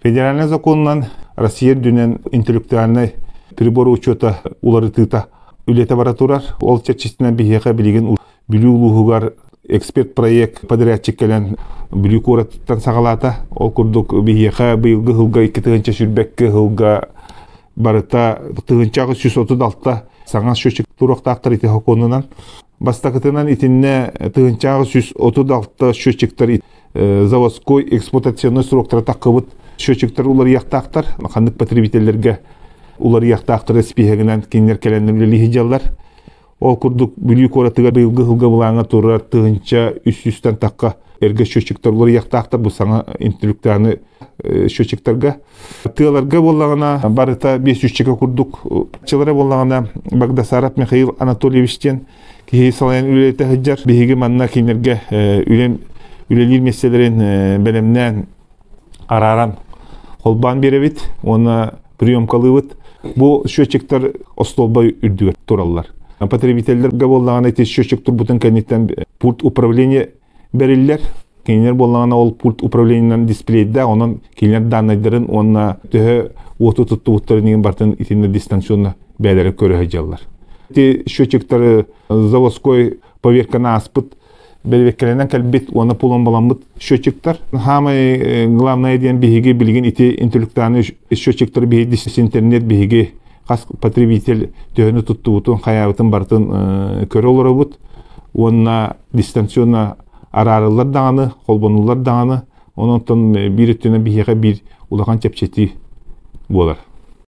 Федеральнай законунан Россия үрдүнэн интеллектуальнай прибор учета уларытыыта үлэтэ бара турар. Ол чэрчитинэн биһиэхэ билигин Бүлүү улууһугар эксперт проект подрядчик кэлэн Бүлүү куораттан саҕалаата. Ол курдук биһиэхэ быйылгы сылга 2022 сылга барыта 1836 саҥа счетчик туруохтаахтар ити сокуонунан. Бастакытынан итиннэ 1836 счетчиктар заводской эксплуатационный сроктара таххыбыт счетчиктар уларыйахтаахтар. Ханнык потребителлэргэ уларыйахтаахтар испииһэгинэн кинилэр кэлэн үлэлии сылдьаллар. Ол курдук Бүлүү куоратыгар быйылгы сылга былааҥҥа турар 1300-тэн тахха эргэ счетчиктар уларыйыахтаахтар бу саҥа интеллектуальнай счетчиктарга. Тыаларга буоллаҕына барыта 500 курдук чылара буоллаҕына Багдасаров Михаил Анатольевич диэн киһи салайан үлэлэтэ сылдьар. Биһиги манна кинилэргэ үлэлиир миэстэлэрин бэлэмнээн арааран холбоон биэрэбит уонна приемкалыыбыт. Бу счетчиктар остуолба үрдүгэр тураллар. Потребителлэргэ буоллаҕына ити счетчик турбутун кэнниттэн пульт управления бэриллэр. Кинилэр буоллаҕына ол пульт управлениенан дисплейдээх, онон кинилэр даннайдарын уонна төһө уоту туттубуттарын иһин барытын итиннэ дистанционно бэйэлэрэ көрө сылдьаллар. Ити счетчиктары заводской поверканы ааспыт бэрэбиэркэлэнэн кэлбит уонна пломбаламмыт счетчиктар. Хаамай главное диэн биһиги билигин ити интеллектуальный счетчиктары биһиги интернет биһиги хас потребитель төһөнү туттубутун, хайаабытын барытын көрө олоробут уонна дистанционно араарыллар даҕаны, холбонуллар даҕаны, онон биир өттүнэн биһиэхэ биир улахан чэпчэтии буолар.